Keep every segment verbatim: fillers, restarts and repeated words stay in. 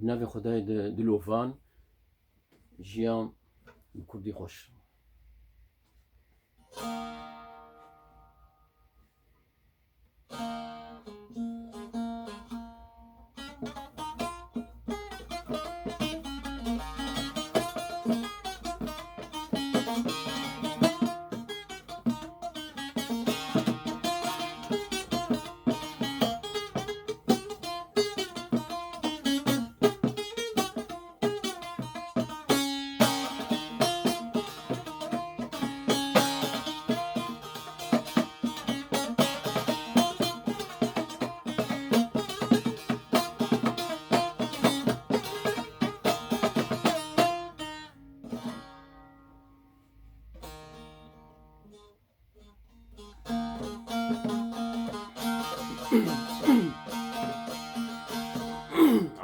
Navê Xwedayê di dilovan jiyan bi kurdî xweş.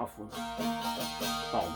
عفوا. Pardon.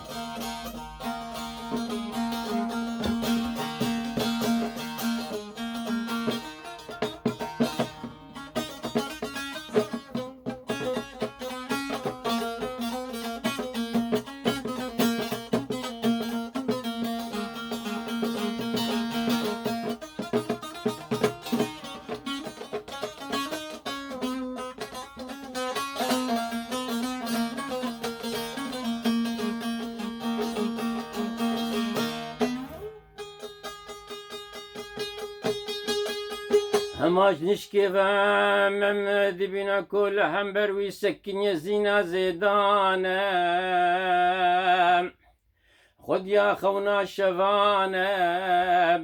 Hema ji nişkê ve Mem dibîne ku li hember wî sekinî zîna zêdan e. Xwediya xewna şevan e,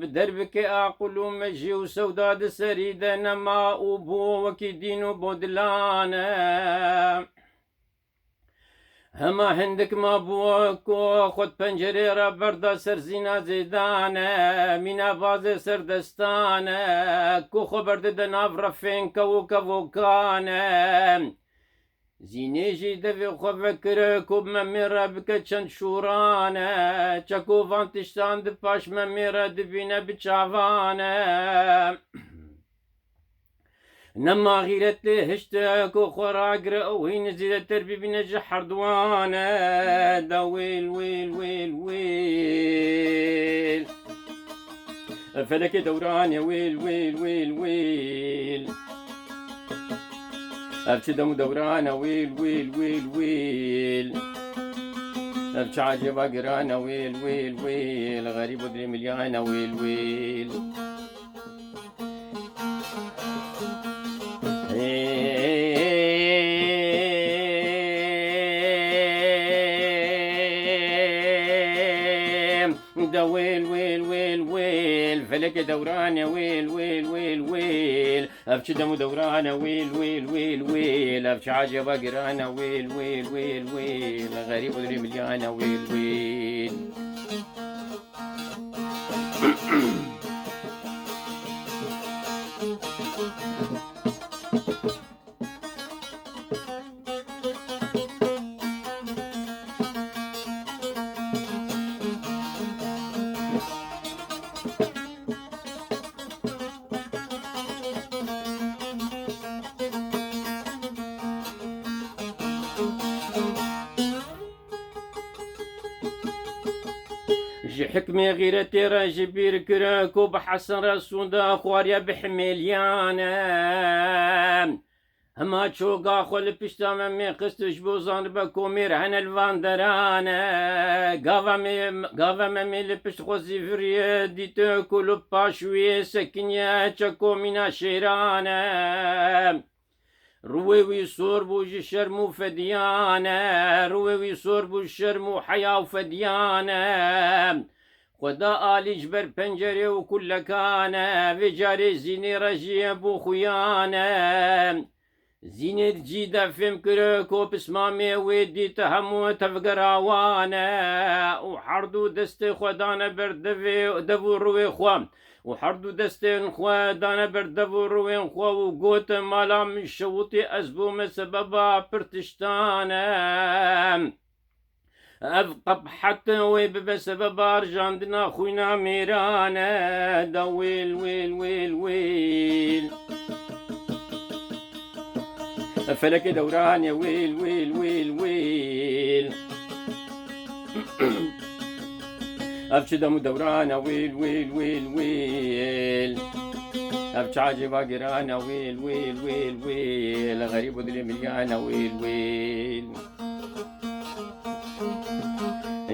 bi derbikê aqil û mejî û sewda di serî de nema û bû wekî dîn û bodilan e. Hema hindik mabû ku xwe di pencerê re berda ser zîna zêdan e, mîna bazê serdestan e, ku xwe berdide nav refên kew û kevokan e. Zînê jî devê xwe vekire ku bi Memê re bike çend şûran e, çeko van tiştan di paş Memê re dibîne bi çavan e. Nema xîret lê hişte ku xwe ragire ew hîn zêdetir bibîne ji herduwan e. Da wêl, wêl, wêl, wêl. Felekê dewran e wêl, wêl, wêl, wêl. Ev çi dem û dewran e wêl, wêl, wêl, wêl. Ev çi ecêba giran e wêl, wêl, wêl. Xerîb û dirê milyan e wêl, wêl. Da wêl, wêl, wêl, wêl. Felekê dewran e wêl, wêl, wêl, wêl. Ev çi dem û dewran e wêl, wêl, wêl, wêl. Ev çi ecêba giran e wêl, wêl, wêl, wêl. Xerîb û dirê milyan e wêl, wêl. Ji hikmê xîretê re ji bîr kire ku bi Hesen re sûnda xwariye bi himêliyan e. Hema çoga xwe li pişta Memê xist û ji bo zanibe ku mêr hene li van deran e. Gava me, gava Memê li pişt xwe zîviriye dîte ku li paş wê sekiniye çeko mîna şêran e. Rûyê wî sor bû ji şerm û fediyan e, rûyê wî sor bû ji şerm û heya û fediyan e. Xweda alî ji ber pencerê û kulekan e, vê carê Zînê re jî bû xuyan e. Zînê di cî de fêm kir ku pismamê wê dît hemû tevgera wan e û herdû destê xwe dane ber devê, dev û rûyê xwe. û herdû destên xwe dane ber dev û rûyên xwe û got, Mala min şewitî, ez bûme sebeba pir tiştan e. Ev qebhet wê bibe sebeba arjandina xwîna mêran e. Da wêl, wêl, wêl, wêl. Felekê dewran e wêl, wêl, wêl, wêl. Ev çi dem û dewran e, wêl, wêl, wêl, wêl. Ev çi ecêba giran e, wêl, wêl, wêl, wêl. Xerîb û dilê milyan e, wêl, wêl. Ê,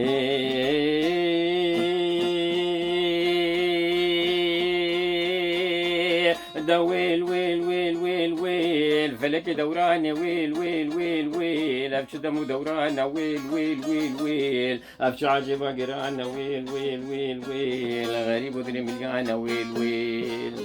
de wêl, wêl, wêl, wêl, wêl. Felekê dewran e, wêl, wêl, wêl, wêl. Ev çi dem û dewran e, wêl, wêl, wêl, wêl. Ev çi ecêba giran e, wêl, wêl, wêl, wêl. Xerîb û dilê milyan e, wêl, wêl.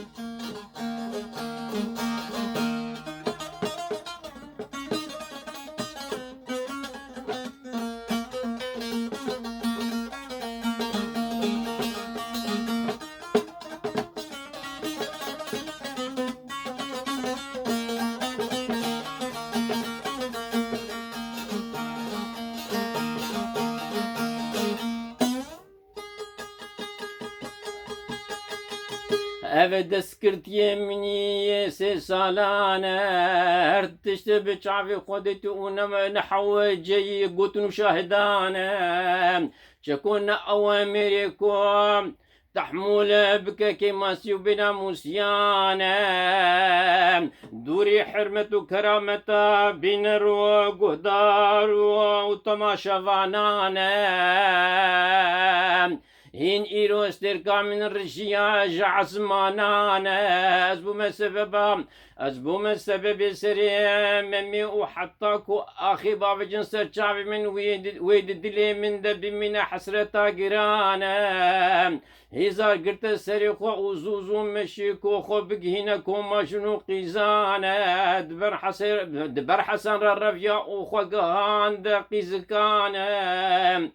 Ev destgirtiyê min î sê salan e, her tişt bi çavê xwe dît û ne, ne hewceyî gotin û şahidan e. Çeko ne ew e mêrê ku tehmûl bike kêmasî û bênamûsiyan e. Dûrî hurmet û kerameta bîner û guhdar û, û temaşevanan e. Hîn îro stêrka min rijiya ji esmanan e. Ez bûme sebeba, ez bûme sebebê serê Memê û heta ku axê bavêjin ser çavê min wê di, wê di dilê min de bimîne hesreta giran e. Hêzar girte serê xwe û zû zû meşî ku xwe bigihîne koma jin û qîzan e. Di ber Hese-, di ber Hesen re reviya û xwe gihande qîzikan e.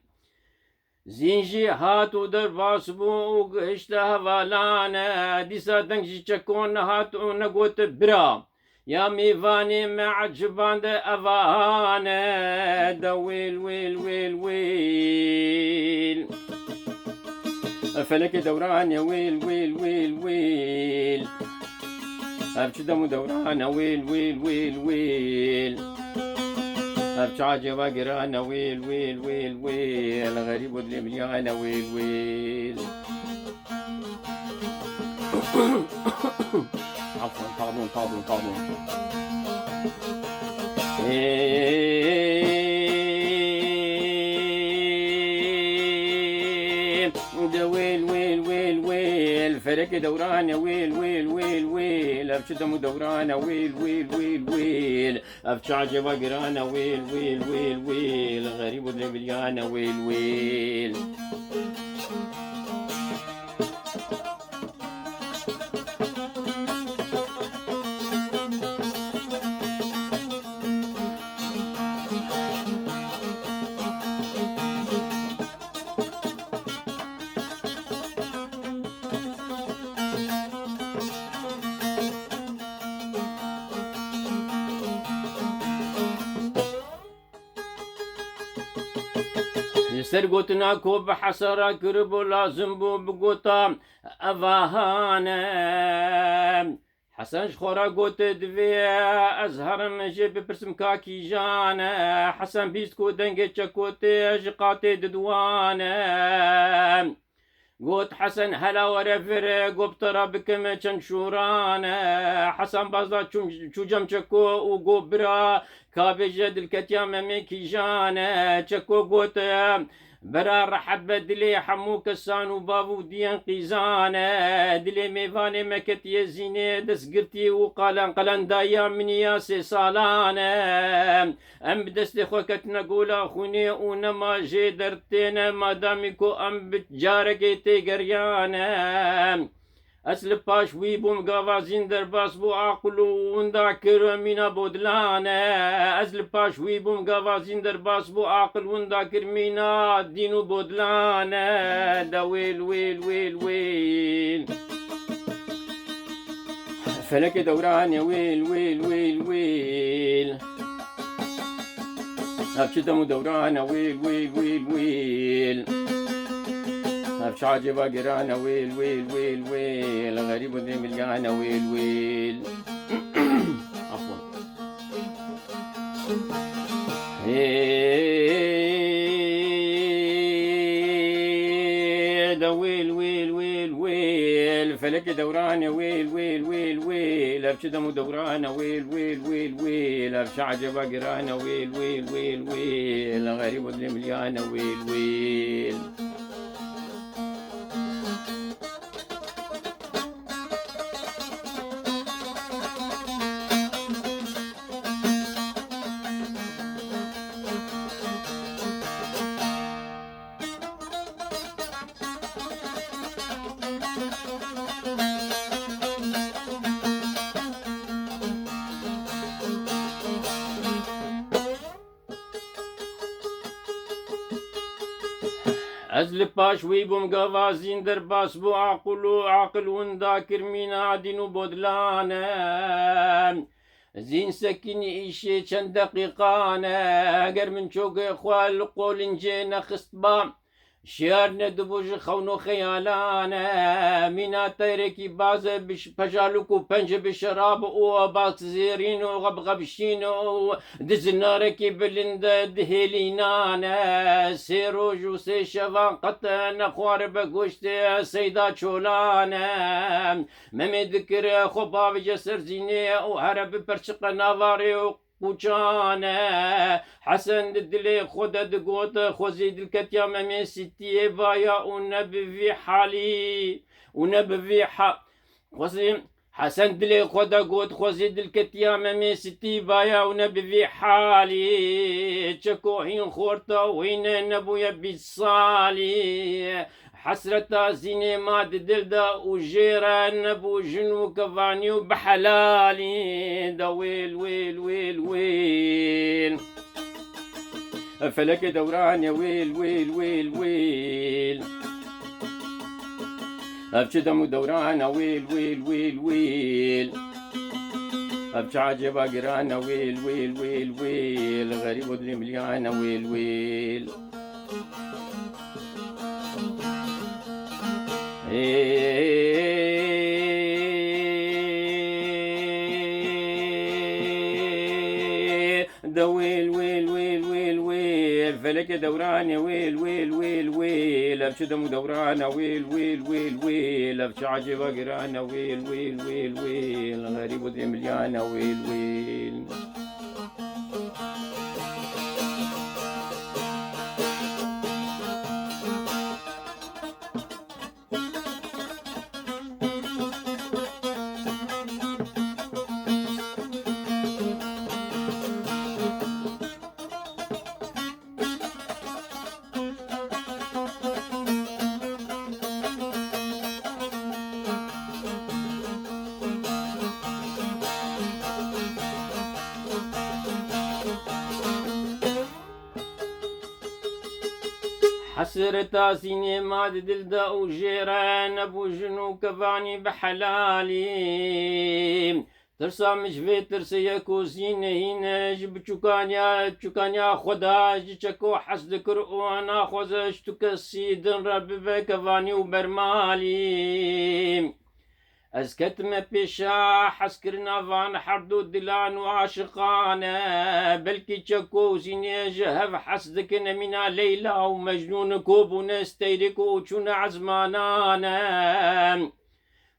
Zîn jî hat û derbas bû û gihişte hevalan e. Dîsa deng ji Çeko nehat û negot, bira. Ya mêvanê me ecibande evan e, de wêl, wêl, wêl, wêl. Felekê dewran e, wêl, wêl, wêl, wêl. Ev çi dem û dewran e, wêl, wêl, wêl, wêl. Ev çi ecêba giran e, wêl, wêl, wêl, wêl. Xerîb û dilê milyan e, wêl, wêl. Afwan, pardon, pardon, pardon. Ê, de wêl, wêl, wêl, wêl. Felekê dewran e, wêl, wêl, wêl, wêl. Ev çi dem û dewran e, wêl, wêl, wêl, wêl. Ev çi ecêba giran e, wêl, wêl, wêl, wêl. Xerîb û dilê milyan e, wêl, wêl. Li ser gotina ku bi Hesen re kiribû, lazim bû bigota, ev ahan e. Hesen ji xwe re got, divê ez herim jê bipirsim ka kîjan e. Hesen bîst ku dengê Çeko tê ji qatê diduwan e. Got, Hesen, hela were vir, go bi te re bikim çend şûran e. Hesen baz da çû, çû cem Çeko û got, bira, ka bêje dilketiya Memê kîjan e. Çeko got, bira, rehet be, dilê hemû kesan û bav û diyên qîzan e. Dilê mêvanê me ketiye zînê, destgirtî û qalen qelendayiya min ya sê salan e. Em bi destê xwe ketine gola xwînê û nema jê dertêne, madamî ku em bi carekê têgeriyane. Ez li paş wî bûm, gava zîn derbas bû, aqil û winda kir mîna bodilane. Ez li paş wî bûm, gava zîn derbas bû, aqil winda kir mîna dîn û bodilane. De wêl, wêl, wêl, wêl. Felekê dewran e, wêl, wêl, wêl, wêl. Ev çi dem û dewran e, wêl, wêl, wêl, wêl. Ev çi ecêba giran e, wêl, wêl, wêl, wêl. Xerîb û dê milyan e, wêl, wêl. Afwan. Ê, Felekê dewran e wêl, wêl, wêl, wêl. Ev çi dem û dewran e wêl, wêl, wêl, wêl. Ev çi eceba giran e wêl, wêl, wêl, wêl. Xerîb û dilê milyan e wêl, wêl. Ez li paş wî bûm, gava zîn derbas bû, aqil û aqil winda kir mîna dîn û bodlane. Zîn sekînî îşê çend deqîqan e, eger min çokê xwe li qolincê nexistba, şiyar nedibû ji xewn û xeyalan e. Mîna teyrekî baz e bi ş-, pejalûk û penc bi şerab û baz zêrîn û xebxebşîn û di zinarekî bilind e dihêlînan e. Sê roj û sê şevan qet nexwaribe goştê seyda çolan e. Memê dikir xwe bavêje ser zînê û here biperçiqe nava rê û qûçan e. Hesen di dilê xwe de digot, xwezî dilketiya Memê Sitiyê vaya û ne bi vî halî, û ne bi vî ha-, xwezî, Hesen dilê xwe de got, xwezî dilketiya Memê Sitî vaya û ne bi vî halî. Çeko hîn xorta û hîn nebûye bîst salî. Hesreta zînê ma di dil de û jê re nebû jin û kevanî û bi helalî de wêl, wêl, wêl, wêl. Felekê dewran e wêl, wêl, wêl, wêl. Ev çi dem û dewran e wêl, wêl, wêl, wêl. Ev çi ecêba giran e wêl, wêl, wêl, wêl. Xerîb û dilê milyan e wêl, wêl. De wêl, wêl, wêl, wêl, wêl. Felekê dewran e wêl, wêl, wêl, wêl. Ev çi dem û dewran e wêl, wêl, wêl, wêl. Ev çi ecêba giran e wêl, wêl, wêl, wêl. Xerîb û dilê milyan e wêl, wêl. Hesreta zînê ma di dil de û jê re nebû jin û kevanî bi helalî. Tirsa min ji vê tirsê ye ku zînê hîn ji biçûkaniya, çûkaniya xwe de ji çeko hez dikir û naxwaze ji tu kesî din re bibe kevanî û bermalî. Ez ketime pêşa hezkirina van herdu dilan û aşiqan e. Belkî çeko û zînê ji hev hez dikin, mîna Leyla û Mecnûn ku bûne steyrik û çûne ezmanan e.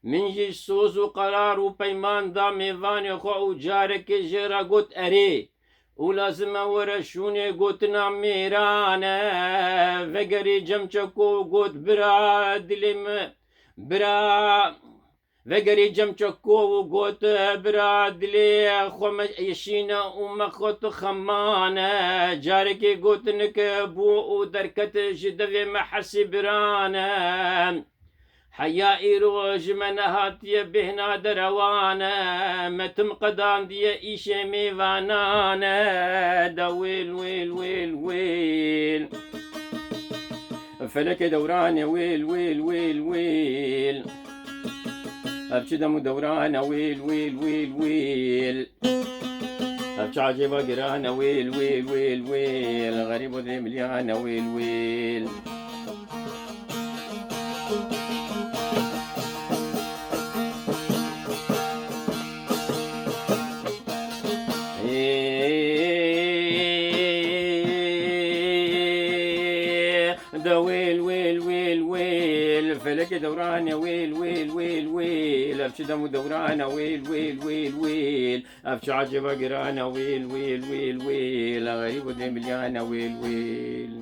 Min jî soz û qerar û peyman da mêvanê xwe û carekê jê re got, erê. Û lazim e were şûnê gotina mêran e. Vegerî cem çeko û got, bira dilê min, bira, vegerî cem çeko û got, bira dilê xwe me yeşîne û mexwe tu xeman e. Carekê gotinike bû û derket ji devê me hersî biran e. Heya îro ji me nehatiye bêhna derewan e, me tim qedandiye îşê mêvanan e, de wêl, wêl, wêl, wêl. Felekê dewran e wêl, wêl, wêl, wêl. Ev çi dem û dewran e wêl, wêl, wêl, wêl. Ev çi ecêba giran e wêl, wêl, wêl, wêl. Xerîb û dilê milyan e wêl, wêl. Ê, de wêl, wêl, wêl, wêl. Felek Dewrane wêl, wêl, wêl, wêl. Ev çi dem û dewrane wêl, wêl, wêl, wêl. Ev çi ecêba girane wêl, wêl, wêl, wêl. Xerîb û dêmiliyane wêl, wêl.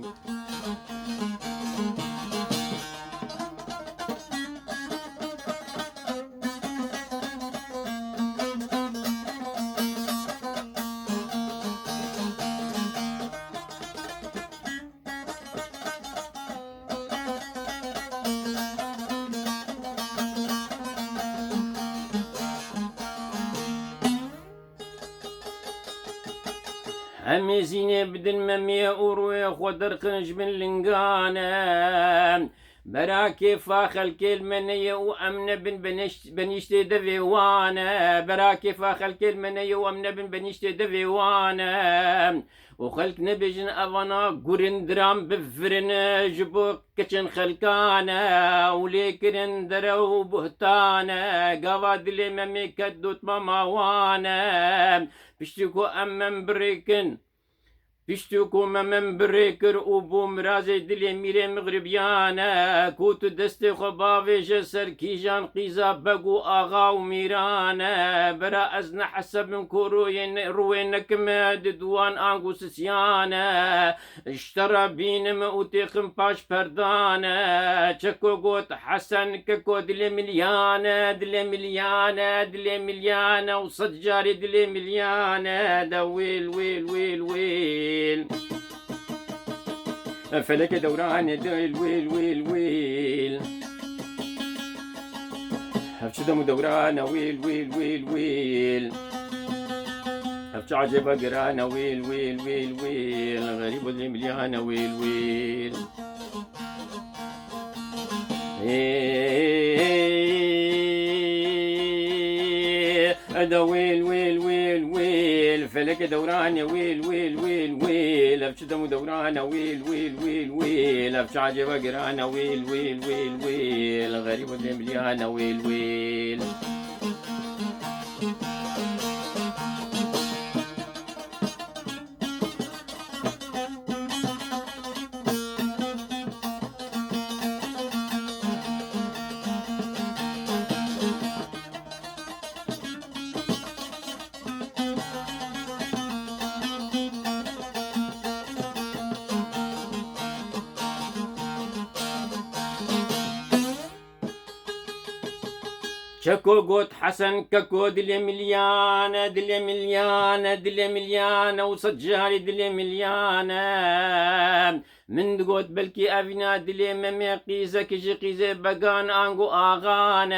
Em ê zînê bidin Memê û rûyê xwe derxin ji bin lingan e. Bera kêfa xelkê li me neye û em nebin benişt-, benîştê devê wan e. Bera kêfa xelkê li me neye û em nebin benîştê devê wan e. Û xelk nebêjin evana gurin diran bivirin ji bo keçên xelkan e û lêkirin dere û buhtan e. Gava dilê Memê ket dotmama wan e. Piştî ku em mem birêkin, piştî ku me mem birê kir û bû mirazê dilê mîrê mixribiyan e, ku tu destê xwe bavêje ser kîjan qîza beg û axa û mîran e. Bera ez nehesebim ku rûyê ne-, rûyê nekim di duwan angu sisiyan e. Ji te re bînim û têxim paş perdan e. Çeko got Hesen keko dilê milyan e, dilê milyan e, dilê milyan e û sed carê dilê milyan e. De wêl, wêl, wêl, wêl. Felekê dewranê dil wêl, wêl, wêl. Ev çi dem û dewran e wêl, wêl, wêl, wêl. Ev çi ecêba giran e wêl, wêl, wêl, wêl. Xerîb û dilê milyan e wêl, wêl. Ê, de wêl, wêl, wêl, wêl. Felekê dewranê wêl, wêl, wêl, wêl. Ev çi dem û dewran e wêl, wêl, wêl, wêl. Ev çi ecêba giran e wêl, wêl, wêl, wêl. Xerîb û dilê milyan e wêl, wêl. Çeko got Hesen keko dilê milyan e, dilê milyan e, dilê milyan e û sed carî dilê milyan e. Min digot belkî evîna dilê Memê qîzek ji qîzê began ango axan e.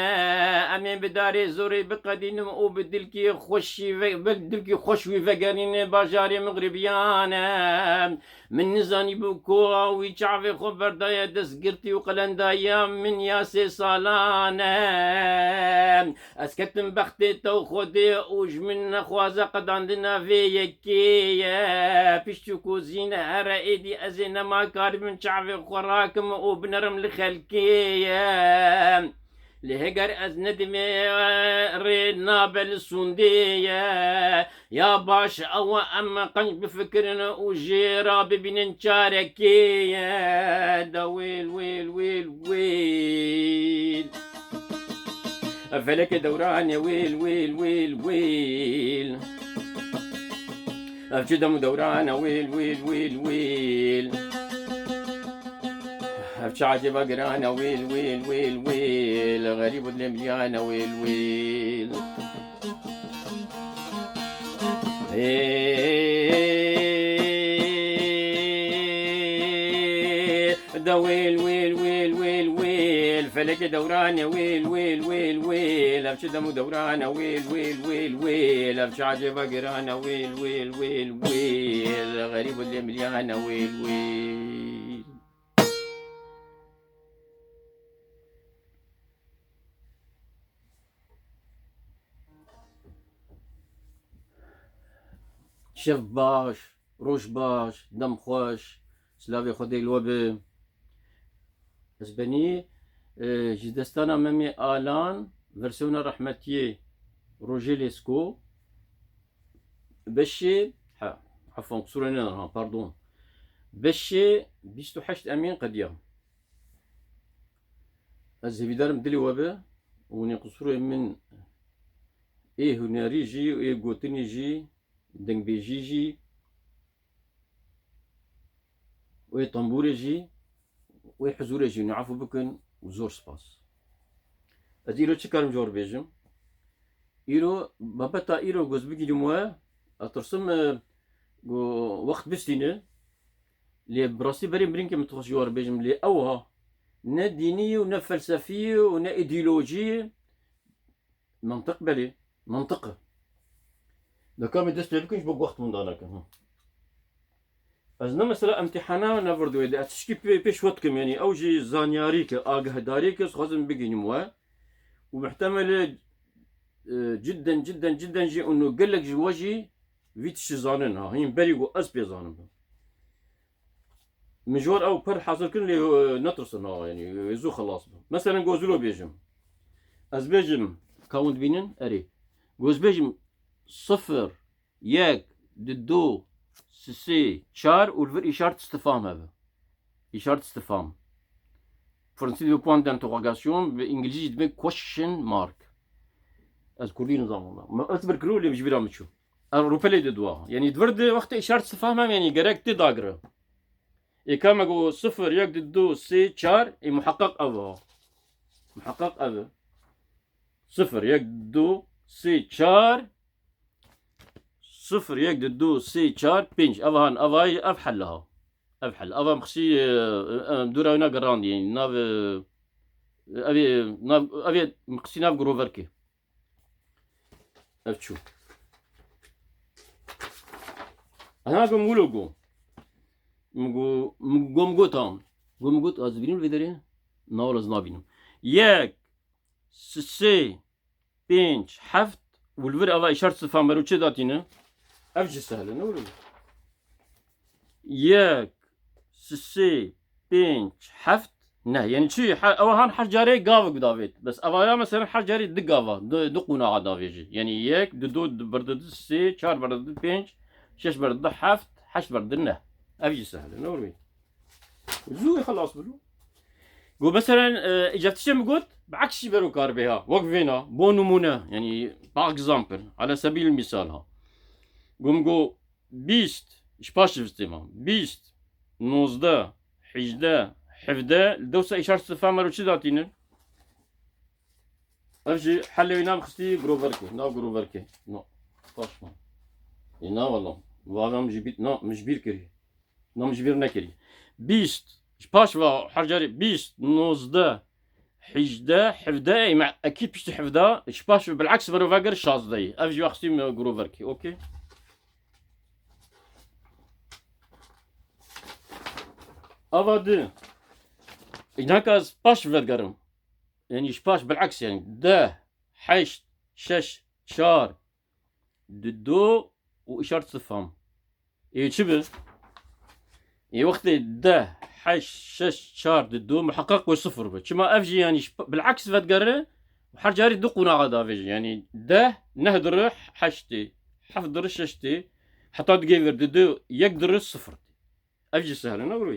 Em ê bi darê zorê biqedînim û bi dilkî xweşî ve-, bi dilkî xweş wî vegerîne bajarê mixribiyan e. Min nizanîbû ku wî çavê xwe berdaye destgirtî û qelendayiya min ya sê salan e. Ez ketim bextê te û Xwedê û ji min nexwaze qedandina vê yekê ye. Piştî ku zîne here êdî ez ê nema karibim çavê xwe rakim û binerim li xelkê ye. Lê heger ez nedimê rê nabe li sûndê ye. Ya baş ew e em qenc bifikirin û jê re bibînin çarekê ye. De wêl, wêl, wêl, wêl. Felekê dewranê wêl, wêl, wêl, wêl. Ev çi dem û dewran e wêl, wêl, wêl, wêl. Ev çi ecêba giran e wêl, wêl, wêl, wêl. Xerîb û dilê miliyan e wêl, wêl. Ê, de wêl, wêl, wêl, wêl, wêl. Felekê dewran e wêl, wêl, wêl, wêl. Ev çi dem û dewran e wêl, wêl, wêl, wêl. Ev çi ecêba giran e wêl, wêl, wêl, wêl. Xerîb û dilê miliyan e wêl, wêl. Şev baş, roj baş, dem xweş, silavê Xwedê li we be. Ez benî, e, ji destana Memê Alan, versiyona rehmetiyê Rojê Lêsko, beşê, ha, efwan, qisûrê nedan, ha, pardon. Beşê bîst û heşt em ê qediya. Ez hêvîdarim dilê we be û nê qisûrê min ê hunerî jî, ê gotinê jî, dengbêjî jî, û ê tembûrê jî, û ê huzûrê jî nû efû bikin û zor spas. Ez îro çi karim ji we re bêjim? Îro babeta îro goz bigînim we, ez tirsim, e, ku wext bistîne, lê bi rastî berê mirinke min dixwest ji we re bêjim, lê ew ha ne dînî ye û ne felsefî ye û ne îdeolojî ye. Mintiq belê, mintiq e. Deka me dest pê bikin ji bo wext winda nekin. Ez ne mesela emtihana ne virdoyê de, ez tişkî pê-, pêş we dikim, yanî ew jî zanyarîk e, agahdarîk e, ez xwazim bigihînim we. Û muhtemele, e, cidden, cidden, cidden jî û gelek ji we jî vî tiştî zanin ha. Hîn berî ku ez pê zanim. Min ji we re ew per hazir kirin lê, e, netirsin ha, yanî, e, zû xelas bin. Mesela ku ez wilo bêjim. Ez bêjim, ka hûn dibînin, erê. Ku ez bêjim sifir, yek, du, du, sê, çar û li vir îşaret istifham hebe. Îşaret istifham. Fransî dibe point d'interrogation, bi îngilîzî dibe question mark. Ez kurdî nizanim wela. Me ez bir kiro lê ji bîra min çû. Ez rûpelê de dua. Yanî di vir de wextê îşaret istifham hem yanî gerek tê dagire. Ê ka me got sifir, yek, du, du, sê, çar, ê muheqeq ev e. Muheqeq ev e. Sifir, yek, du, sê, çar, sifir, yek, du, du, sê, çar, pênc. Ev han, ev ay, ev hel ha. Ev hel. Ev em xisî, e, e, dûra wî negerandî. Nav, e, ev ê, nav, ev ê em xisî nav groverkê. Ev çû. Ana gom wilo go. Min go, min go, min got tam. Go min got, ez dibînim vê derê? Na, wala ez nabînim. Yek, sê, pênc, heft, û li vir ava îşaret sifa mero çi datîne? Ev jî sehl e, ne wilo? Yek, sê, pênc, heft, neh. Yanî çi? He, ew han her carê gavik davêt. Bes eva ya mesela her carê du gava, du, du qunaxa davêjî. Yanî yek, du, du, du, bir du, du, sê, çar bir du, du, pênc, şeş bir du, du, heft, heşt bir du, neh. Ev jî sehl e, ne wilo? Zû xelas bû. Go mesela, e, îca tiştê min got, bi eksî bero kar bê ha. Wek vêna, bo nimûne, yanî, par exemple, ala sebîl misal ha. Go min go, bîst, ji paş nivistê me. Bîst, nozdeh, hejdeh, hevdeh, li dewsa îşaret sifa mero çi datînin? Ev jî helê wî nam xistî groverkê, nav groverkê. No. Paş me. Ê, na wela. Vava min ji bîr, na, min ji bîr kirî. Na, min ji bîr nekirî. Bîst, ji paş ve her carê bîst, nozdeh, hejdeh, hevdeh, ê, me ekîd piştî hevdeh, ji paş ve bileks mero vegir şazdeh. Ev jî wextî me groverkê, okey? Ava di. Îna ka ez paş vegerim. Yanî ji paş bileks yanî. Deh, heşt, şeş, çar, du, du û îşaret sifam. Ê çi bi? Ê wextê deh, heşt, şeş, çar, du, du muheqeq ku sifir bi. Çima ev jî yanî ji p-, bileks vedigere û her carî du qunaxa davêje. Yanî deh, neh diri heştê, heft diri şeştê, heta digê vir du, du, yek diri sifir. Ev jî sehl e, ne wilo?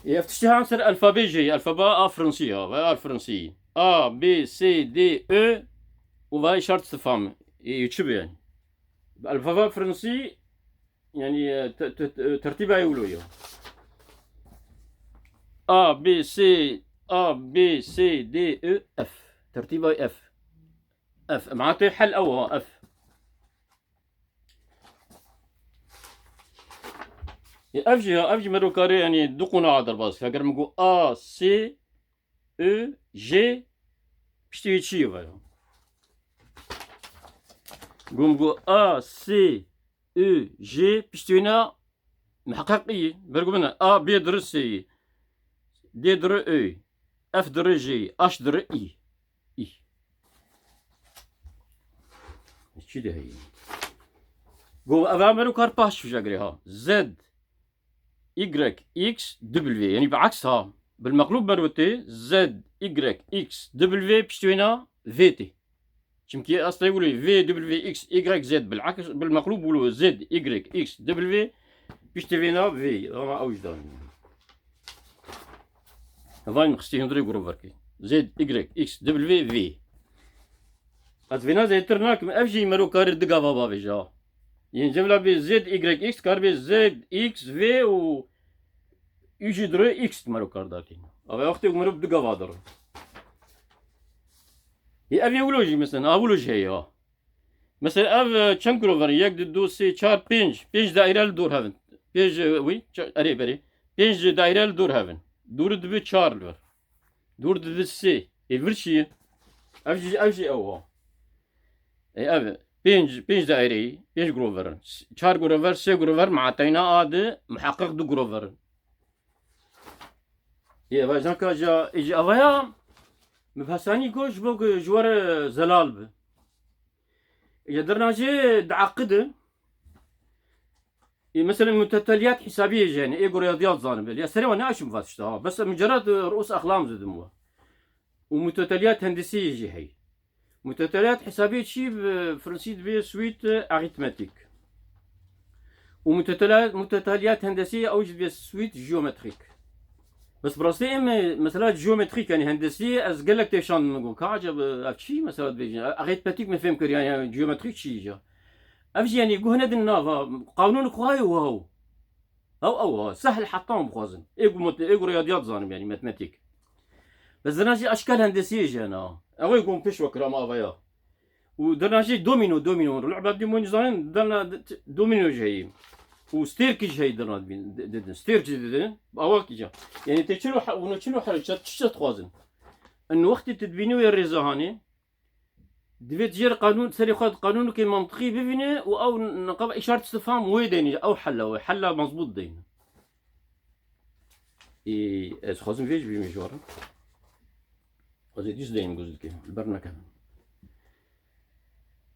Ê, ev tiştê han ser alfabê jî, alfaba a fransî ya, ve a fransî. A, B, C, D, E û va îşaret istifham. Ê, çi be yanî? Alfaba fransî, yanî, e, te-, te-, te-, tertîba wilo ya. A, B, C, A, B, C, D, E, F. Tertîba F. F. Em hatê hel ew ha, F. Ê, ev jî ya, ev jî mero karê, yanî du qunaxa derbas. Eger min got A, C, E, J, piştî wê çi ye veya? Got min got A, C, E, J, piştî wê ne muheqeq î. Ber ku bine A, B diri C, D diri E, F diri J, H diri î. Î. Çi de heye? Go, eva mero kar paş vejegre ha. Z, Y, X, W. Yanî bi aks ha. Bil meqlub mero tê Z, Y, X, W piştî wê ne V tê. Çimkî eslê wilo V, W, X, Y, Z bil aks, bil meqlub wilo Z, Y, X, W piştî vê ne V. Ama ew jî danî. Hevayî min xistî hundirê gurû verkî. Z, Y, X, W, V. Ez vêna zêtir nakim. Ev jî mero karê du gava bavêje ha. Yên cevla bê Z, Y, X, kar bê Z, X, V û û jî dirê X mero kar dakî. Ava wextê ku mero bi du gava dirin. Yê ev yê wilo jî mesela, ha wilo jî heye ha. Mesela ev, e, çend gurû verin? Yek, du, du, sê, çar, pênc. Pênc daîre li dor hevin. Pênc, e, wî, ça-, erê berê. Pênc daîre li dor hevin. Dûr dibi çar li vir. Dûr dibi sê. Ê vir çi ye? Ev jî, ev jî ew ha. Ê ev pênc, pênc daîreyî, pênc gurû verin. S-, çar gurû ver, sê gurû ver, mateyna a di, muheqeq du gurû verin. Ê eva janka ja, ê ji avaya, min bi hesanî got ji bo ku ji we re zelal bi. Ya derna jê diaqidi. Ê, mesela muteteliyat hesabiyê jî hene, ê ku riyadiyat zanibê. Ya serê wan neaşim va tişta ha. Bes mucerred, e, ru'us aqlam zidim we. Û muteteliyat hendesiyê jî heye. Muteteliyat hesabiyê çi bi fransî dibê suite arithmetik. Û muteteliyat, muteteliyat hendesiyê ew jî dibê suite jeometrik. Bes bi rastî em, e, mesela jeometrîk, yanî hendesî, ez gelek têşandim, min got, ka eceb, ev çi mesela dibêjin? Arîtmetîk min fêm kir, yanî, yanî jeometrîk çi ye? Ev jî, yanî, guh nedin nava, qanûn xwe ye, wow. Ew, ew, ha, sehl heta em bixwazin. Ê ku mot-, ê ku riyadiyat zanim, yanî, matematik. Bes zina jî eşkel hendesiyê jî hene, ha. Ew ê ku em pêş ve kir, ama ava ya. Û derna jî domino, domino. Lû'ba domino zanin, derna d-, t-, domino jî heye. Û stêrkî jî heye derna dibîn-, di-, didin. Stêrk jî didin. Bi awakî ca. Yanî tê çilo he-, hûn çilo here, çi, çi dixwazin? In wextê tu dibînî wê rêza hanê, divê tu jê re qanûn, serê xwe qanûnekê mantiqî bivîne û ew niqab îşaret istifham wê deynî, ew hella wê, hella mezbût deynî. Ê, ez xwazim vê jî bîme ji we re. Ez ê dîs deyim guz dike. Li ber nekevin.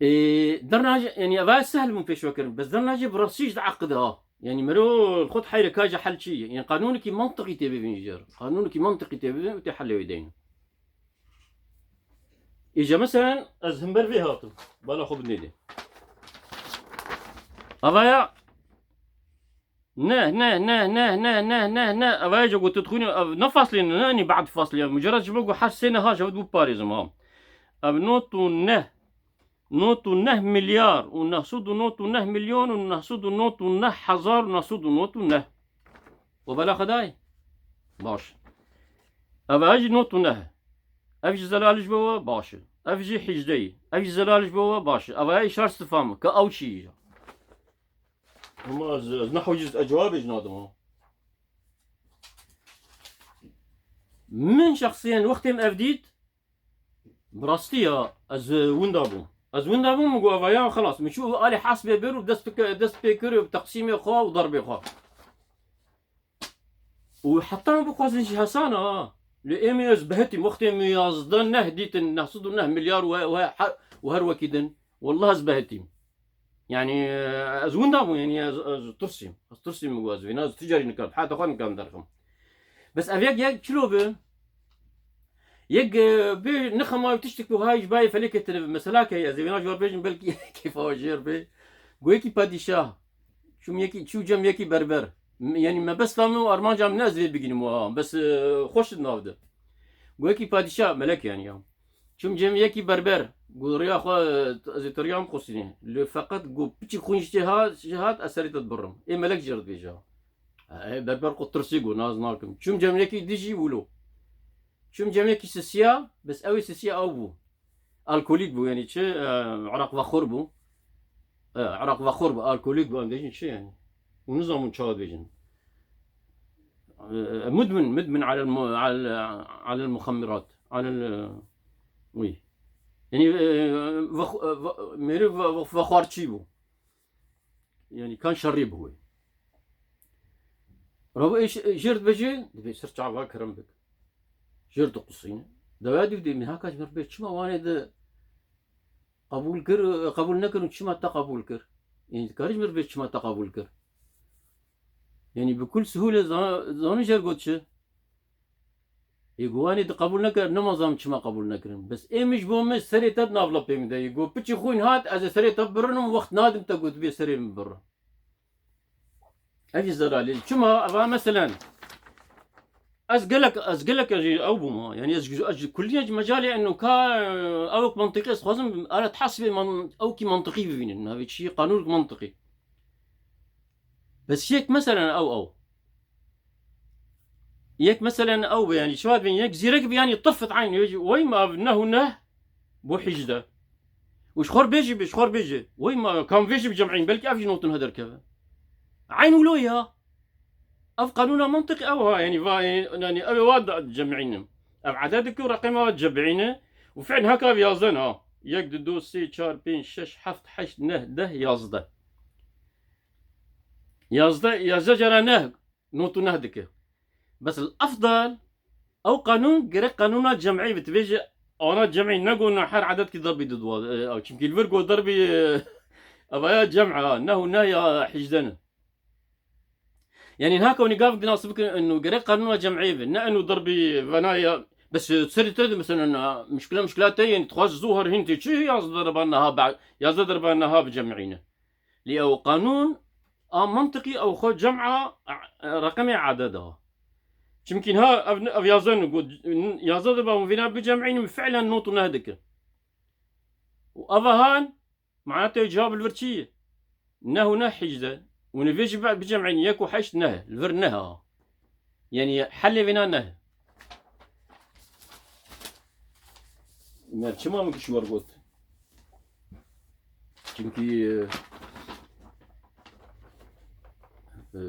Ê, derna jî, yanî eva sehl bûn pêş ve kirin. Bes derna jî bi rastî jî diaqide ha. Yanî mero xwe diheyre ka ji hel çi ye? Yanî qanûnekî mantiqî tê bibîn jê re. Qanûnekî mantiqî tê bibîn û tê helê wê deyne. Îca meselen ez himber vê hatim. Bala xwe binêdê. Ava ya Neh, neh, neh, neh, neh, neh, neh, neh. Ev aye ku tu dixwînî, ev ne faslê ne, ne, yanî bad faslê. Mucerred ji bo ku her sê neha ji hev biparêzim, ha. Ev not û neh, not û neh milyar û neh sed û not û neh milyon û neh sed û not û neh hezar û neh sed û not û neh. O bela xedayê? Baş. Ev aye jî not û neh. Ev jî zelal ji bo we baş e. Ev jî hîjdeyî. Ev jî zelal ji bo we baş e. Ev aye îşar stifam e. Ke ew çi ye? Ama ez, ez nehwecî ez cewabê jî nadim ha. Min şexsiyen wextê min ev dît, bi rastî ya ez winda bûm. Ez winda bûm, min got, "Eva ya xelas." Min çû alî hesbê bir û dest pike-, dest pê kir bi teqsîmê xwe û derbê xwe. Û heta min bixwazin jî hesana ha. Lê ê min ez behitîm. Wextê min yazdeh neh dîtin, neh sed û neh milyar û he-, û he-, û her wekî din. Wallah ez behitîm. Yanî, ez winda bûm, yanî ez, ez tirsîm. Ez tirsîm, min got, ez vêna, ez tu carî nikim, heta xwe nikim derxim. Bes ev yek, yek çilo bi. Yek, e, bi nixema tiştik bi hay ji bayê felekê tine bi. Mesela ke ez ê vêna ji we bêjim, belkî kêfa we jêr bê. Got yekî padîşah. Çûm yekî, çû cem yekî berber. M-, yanî mebesta min û armanca min ne ez vê bigînim wa. Bes, e, xweş di nav de. Got yekî padîşah, melek yanî ya. Çûm cem yekî berber, got, "Riya xwe, ez ê te riya min xwestinê. Lê feqet got, piçî xwîn ji te hat, ji hat, ez serê te dibirim." Ê melek jê re dibêje. Ê berber qut tirsî got, "Na, ez nakim." Çûm cem yekî dî jî wilo. Çûm cem yekî sisiya, bes ew ê sisiya ew bû. Alkolîk bû, yanî çi, e, Iraq vexwar bû. E, Iraq vexwar bû, alkolîk bû, em dibêjin çi yanî? Hûn nizanin çawa dibêjin. E, mudmin, mudmin alel mu-, al-, alel muxemmirat. Alel, e, wî. Yanî, e, vex-, e, ve-, mêrî ve-, ve-, vexwarçî bû. Yanî kan şerî bû wê. Rabo ê ş-, jêr dibêje, dibê ser çava kerem bik. Jêr diqusîne. Dewa dî dê min haka ji mir bê çima wanê de qebûl kir, qebûl nekir û çima te qebûl kir? Yanî dikarî ji mir bê çima te qebûl kir? Yanî bi kul sihûle za-, zanî jêr got çi? Ê got, "Wanê di qebûl nekir, nema zam çima qebûl nekirin. Bes ê min ji bo min serê te di nav lepê min de." Ê got, "Piçî xwîn hat, ez ê serê te birinim, wext nadim te got bê serê min biri." Ev jî zelalî. Çima? Eva meselen, Ez gelek, ez gelek jî ew bûm ha. Yani ez, ez kulliyen ji mecalê eno ka, e, ew mantiqî ez xwazim, ala tehasibê man-, ew kî mantiqî bibînin. Navê çi? Qanûn mantiqî. Bes yek meselen ew ew. Yek meselen ew be, yani çawa dibên, yek zîrek be, yani tifet eyn, wey ma ev neh û neh bo hîjde. Û ji xwe bêjî, ji xwe bêjî. Wey ma kam vê jî bi cem'în, belkî ev jî notun hederkeve. Eyn wilo ya. Ev qanûna mantiqî ew ha, yani va, yani ew ê wa da cem'îne. Ev eded dike û reqema wa cem'îne. Û fi'l haka ev yazden ha. Yek, du, du, sê, çar, pênc, şeş, heft, heşt, neh, deh, yazdeh. Yazdeh, yazdeh cara neh, not û neh dike. Bes el efdal, ew qanûn gerek qanûna cem'î bi. Tibêje ana cem'î negona her ededkî derbî didwa. E, çimkî li vir got derbî, e, evaya cem' ha, neh û neh ya hîjde ne. Yani niha ka hûn ê gavek dinasî bikin, eno gerek qanûna cem'î be, ne eno derbî vena ya, bes, e, serî te de mesela, e, muşkila, muşkila te, yani dixwaz zû her hîn tê çi yazdeh derba niha be, yazdeh derba niha bi cem'îne. Lê ew qanûn a mantiqî ew xwe cem'a, e, reqemê ededa. Çimkî niha ev, ev yazdeh got, yazdeh derba hûn vêna bi cem'îne, fi'len not û neh dike. Û eva han, mana te cevab li vir çi ye? Neh û neh hîjde. Û nivê jî bi, bi cem'în yek û heşt neh. Li vir neh a. Yani helê vêna neh. Mer çima min kişi wer got? Çimkî, e, e,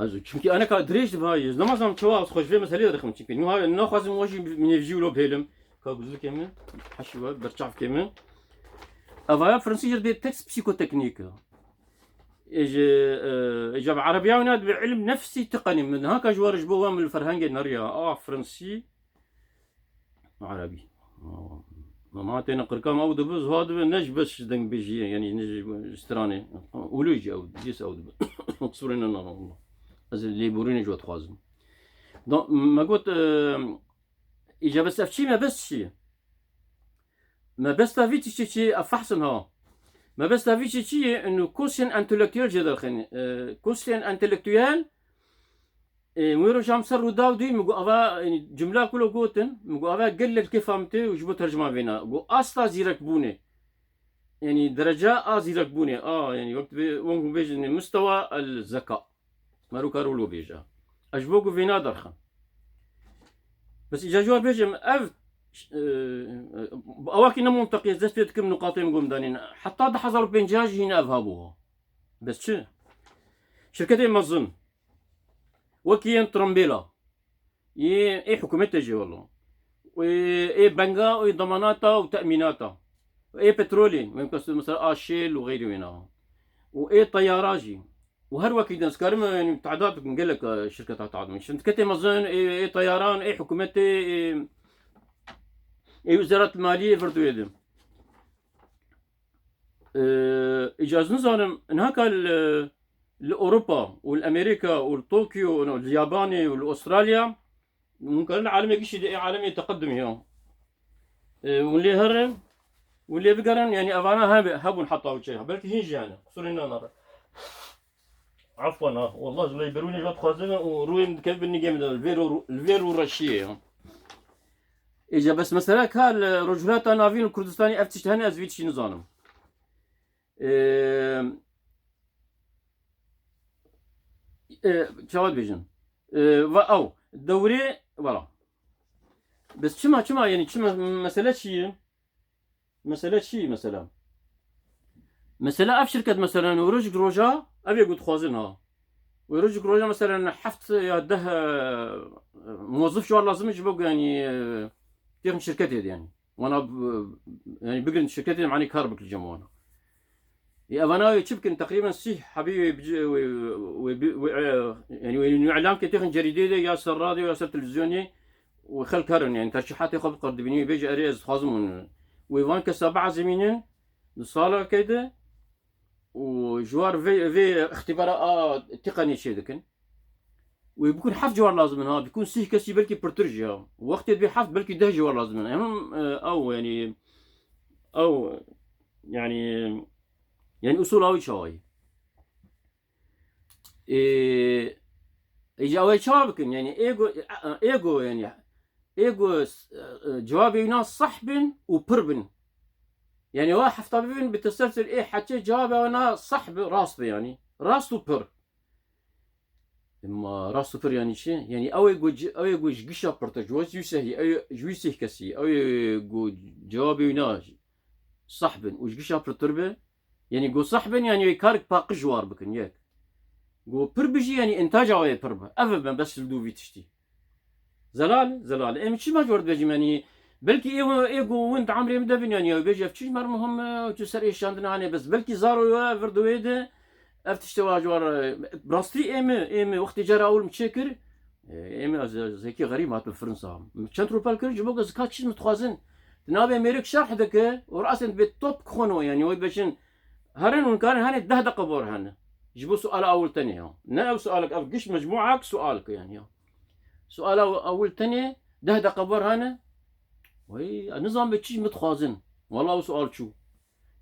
ez, çimkî eneka dirêj dibe ha, ez nemazam çawa ez xwe ji vê meselê derxim. Çimkî niha naxwazim we jî min ê jî wilo bihêlim. Ka guzlikê min, heşî we, berçavkê min. Evaya fransî jê dibê texte psychotechnique. Ê ji, e, ê ji bi erebiya wina dibê ilm nefsî tiqenî. Min haka ji we re ji bo we min li ferhengê neriya. A fransî, erebî. Ma têne qirka me ew dibe, ziha dibe, ne ji bes ji dengbêjiyê, yani ne ji stranê. Ûlû jî ew, dîs ew dibe. Qisûrê ne nana wala. Ez lêborînê ji we dixwazim. Donc, me got, e, Îca bes ev çi, mebest çi ye? Mebesta vî tiştê çi ye? Ev fehs in ha. Mebesta vî tiştê çi ye? Eno quotient intellectuel jê derxîne. E, quotient intellectuel, e, wê roja em ser Rûdaw dî, min got, ava, yani, cumla ku lo gotin, min got, ava gelek kêfa min tê û ji bo tercuma vêna. Got, asta zîrekbûnê. Yani, dereca a zîrekbûnê. A, yani, wek dibê, wek hûn bêjin, mustawa el zeka. Mero kar wilo bêje. Ez ji bo ku vêna derxim. Bes îca ji we bêjim, ev, e, e, awakî ne menteqî, ez dest pê dikim, nukatê min gom danîn. Heta du hezar û pêncî jî hîn ev hebû. Bes çi? Şirketê mezin. Wekî yên Trambêla. Ê, ê hikûmetê jî welo. Ê, ê benga, ê demanata û temînata. Ê petrolê, wê kes mesela a Shell û xeyrî wêna. Û ê teyara jî. Û her wekî din, ez karim, yani, te'dad bikim, gelek, e, şirketa te'dad bikim. Şirketê mezin, ê, ê teyaran, ê hikûmetê, ê, ê Wizareta Maliyê, ê vir duyê din. E, îca ez nizanim, niha ka li, li Ewropa û li Amerîka û li Tokyo û li Yabanê û li Australya, hûn karin li alemê giştî de, ê alemê teqedumî ya. E, hûn lê herin, hûn lê bigerin, yani evana hebe, hebûn heta û çê. Belkî hîn jî hene. Qisûrê nana re. Afwan ha. Wallah, ji lê berûnê ji we dixwazin û rûyê min dikeve bin nigê min de. Li vê rû, li vê rû reşiyê ya. Îca bes mesela ka li Rojhilata Navîn û Kurdistanê ev tişt hene, ez vî tiştî nizanim. E, e, çawa dibêjin? E, va ew, dewrê, voilà. Bes çima, çima, yani çima, mesele çi ye? Mesele çi ye mesela? Mesela ev şirket mesela, yani, rojik roja, ev yek dixwazin ha. Wê rojik roja mesela heft ya deh, e, muwezzif ji wan lazim e ji bo, yani, e, têxin şirketê de, yani. Wana, e, yani, bigirin şirketê, mane kar bikin cem wana. Ê evana wê çi bikin? Teqrîben sîh hebî wê bi-, wê, wê bi-, wê, e, yani, wê nû îlan ke têxin cerîdê de, ya ser radyo, ya ser televîzyonê, û xelk herin, yani, tercîhatê xwe biqerdibînin, wê bêje, erê, ez dixwazim hûn. Wê van kesa biezimînin, di salekê de, û ji war vê, vê îxtîbara a tîqenê çê dikin. Wê bikun heft ji war lazim in ha, bikun sîh kesî belkî pirtir jî ya. Wextê dibê heft belkî deh ji war lazim in. Em, e, ew, yani, ew, yani, yani usul ew çawa ye. E, Îca ew ê çawa bikin? Yanî ê go, ê go yanî, ê go, e, e, cewabê wîna seh bin û pir bin. Yanî wa hefta bibin bi teselsul ê heçê cewabê wina seh bi, rast bi yanî. Rast û pir. Ema rast û pir yanî çi? Yanî ew ê go ci-, ew ê go ji gişa pirtir, ji wî sehî, ew ê ji wî sih kesî, ew ê go cewabê wîna seh bin û ji gişa pirtir bi. Yanî go seh bin, yanî wê karik paqij war bikin, yek. Go pir bi jî, yanî întaca wê pir bi. Ev bin bes li dû vî tiştî. Zelal, zelal. Em çi mecbur dibêjim, yanî belkî ê, ê go win di emrê min de bin, yanî ew bêje ev çi ji mer muhim e, tu ser êşandina hanê bes. Belkî zaro ye, vir di wê de, ev tiştê wa ji war, e, rastî ê min, ê min wextê cara ewil min çêkir, e, ê min ez, ez yekî xerîb hatim Fransa. Min çend rûpel kir, ji bo ku ez ka çi min dixwazin. Di navê mêrik şerh dike û rasên dibê top kixono, yanî wê dibêjin, herin hûn karin hanê deh deqe bor hene. Ji bo suala ewil tenê ya. Ne ew sualek, ev giş mecmuak sualek yanî ya. Suala ewil tenê deh deqe bor hene. Wey, ez nizam bê çi ji min dixwazin. Wala ew sual çû.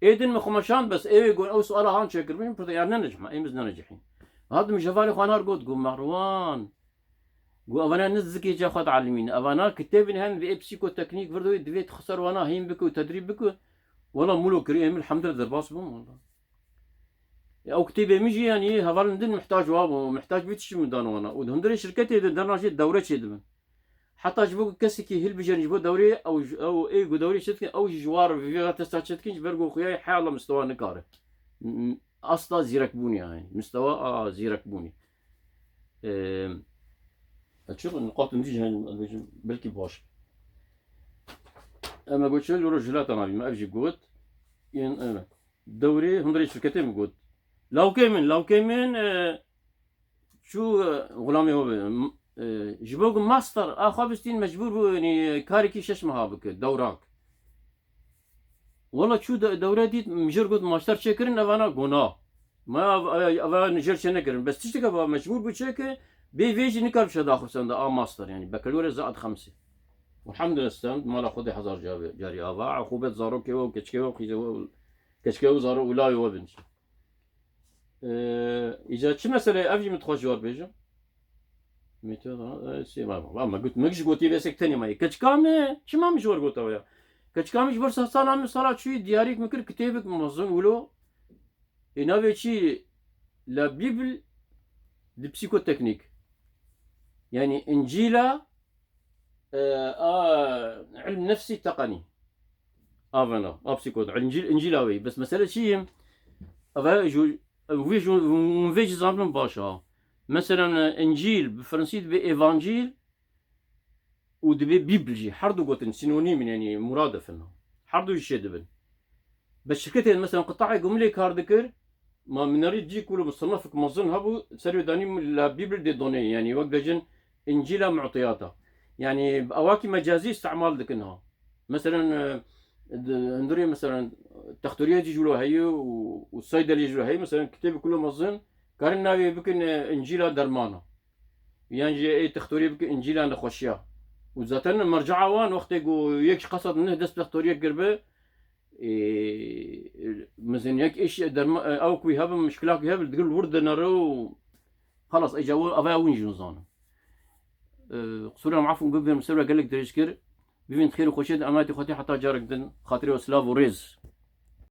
Ê din min xwe meşand bes, ê wê gon ew suala han çêkiribin, pirtir ya nenecihma, ê min ez nenecihîn. Hatim ji hevalê xwe anar got, got, Merwan, got, evana ne zikê ca xwe dielimîn. Evana kitêbin hen vê psîkoteknîk vir divê, divê tu xwe ser wana hîn bike û tedrîb bike. Wala mûlo kirî, ê min elhamdulillah derbas bûm, wala. Ya ew kitêbê min jî, yanî hevalên din mihtac wa bû, mihtac vî tiştî min dan wana. Û di hundirê şirketê de derna jê dewre çêdibin. Heta ji bo ku kesekî hilbijerin ji bo dewrê, ew ji, ew ê ku dewrê çêdikin, ew jî ji war vê testa çêdikin, ji ber ku xuya heya mistewa nikare. M-, m-, asta zîrekbûnê, yanî mistewa a zîrekbûnê. Eee, ez çi niqatin dî jî hene, ez bêjim, belkî baş. Em ê got çi, li rojhilata navî me, ev jî got. Yên, e, dewrê hundirê şirketê min got. Lawkê min, lawkê min, e, çû, e, xulamê we be. M-, e, ji bo ku master a xwe bistîn mecbûr bû, yanî karekî şeş meha bike, dewrak. Wela çû de-, dewre dît, mijir got, master çêkirin, evana gona. Ma ev, ev, ev, ev nijir çênekirin. Bes tiştek eva mecbûr bû çêke, bê vê jî nikar bişe daxursenda a master, yanî bekelore zaid xemsê. Elhamdülillah, stand, mala Xwedê hezar carî, carî ava, uqûbet zarokê we û keçikê we û xîzê we û keçikê we û zaro û lawê we bin. Ee, îca çi mesele ev jî min dixwest ji we bêjim? Metoda, e, sê, va, va, me got, me ji gotî vêsek tenê me. Keçika me, çima min ji we gota ya? Keçika me ji ber sala min sala çûyî diyarîk min kir, kitêbek mezin wilo. Ê navê çi? La Bible de psychoteknik. Yanî Încîla, e, a ilm nefsî teqenî. Avena, a psîkot, Încîl, Încîla wê. Bes mesele çi ye? Eve ju, vê ju, vê jî zanin baş a. Mesela, e, Încîl, bi Fransî dibe Evancîl û dibe Bîbl jî. Her du gotin sinonîm in, yanî muradif in. Her du jî çêdibin. Bes şirketên, mesela, qitayê ku min lê kar dikir, ma minerî cî ku li musennefek mezin hebû, ser wê danî la Bîbl de donê, yanî wek bêjin Încîla Mu'tiyata. Yanî bi awakî mecazî îstimal dikin ha. Mesela, e, di hundirê, mesela, textoriyê jî wilo heye û, û saydelê jî wilo heye. Mesela, kitêbê ku li mezin, karin navê bikin, e, Încîla Dermana. Yan jî ê textoriyê bikin Încîla Nexweşiya. Û zaten mercaa wan wextê ku yek ji qesad neh des textoriyê kiribe, Ê, mizin yek iş derma, e, ew ku hebin, mişkila ku hebin, digil wir dinere û xelas, ê cawo, ava win jî nizanin. E, qisûra min efû bibin, ser ve gelek dirêj kir. Bibin xêr û xweşiyê de emanetê Xwedê heta carek din, xatirê we silav û rêz.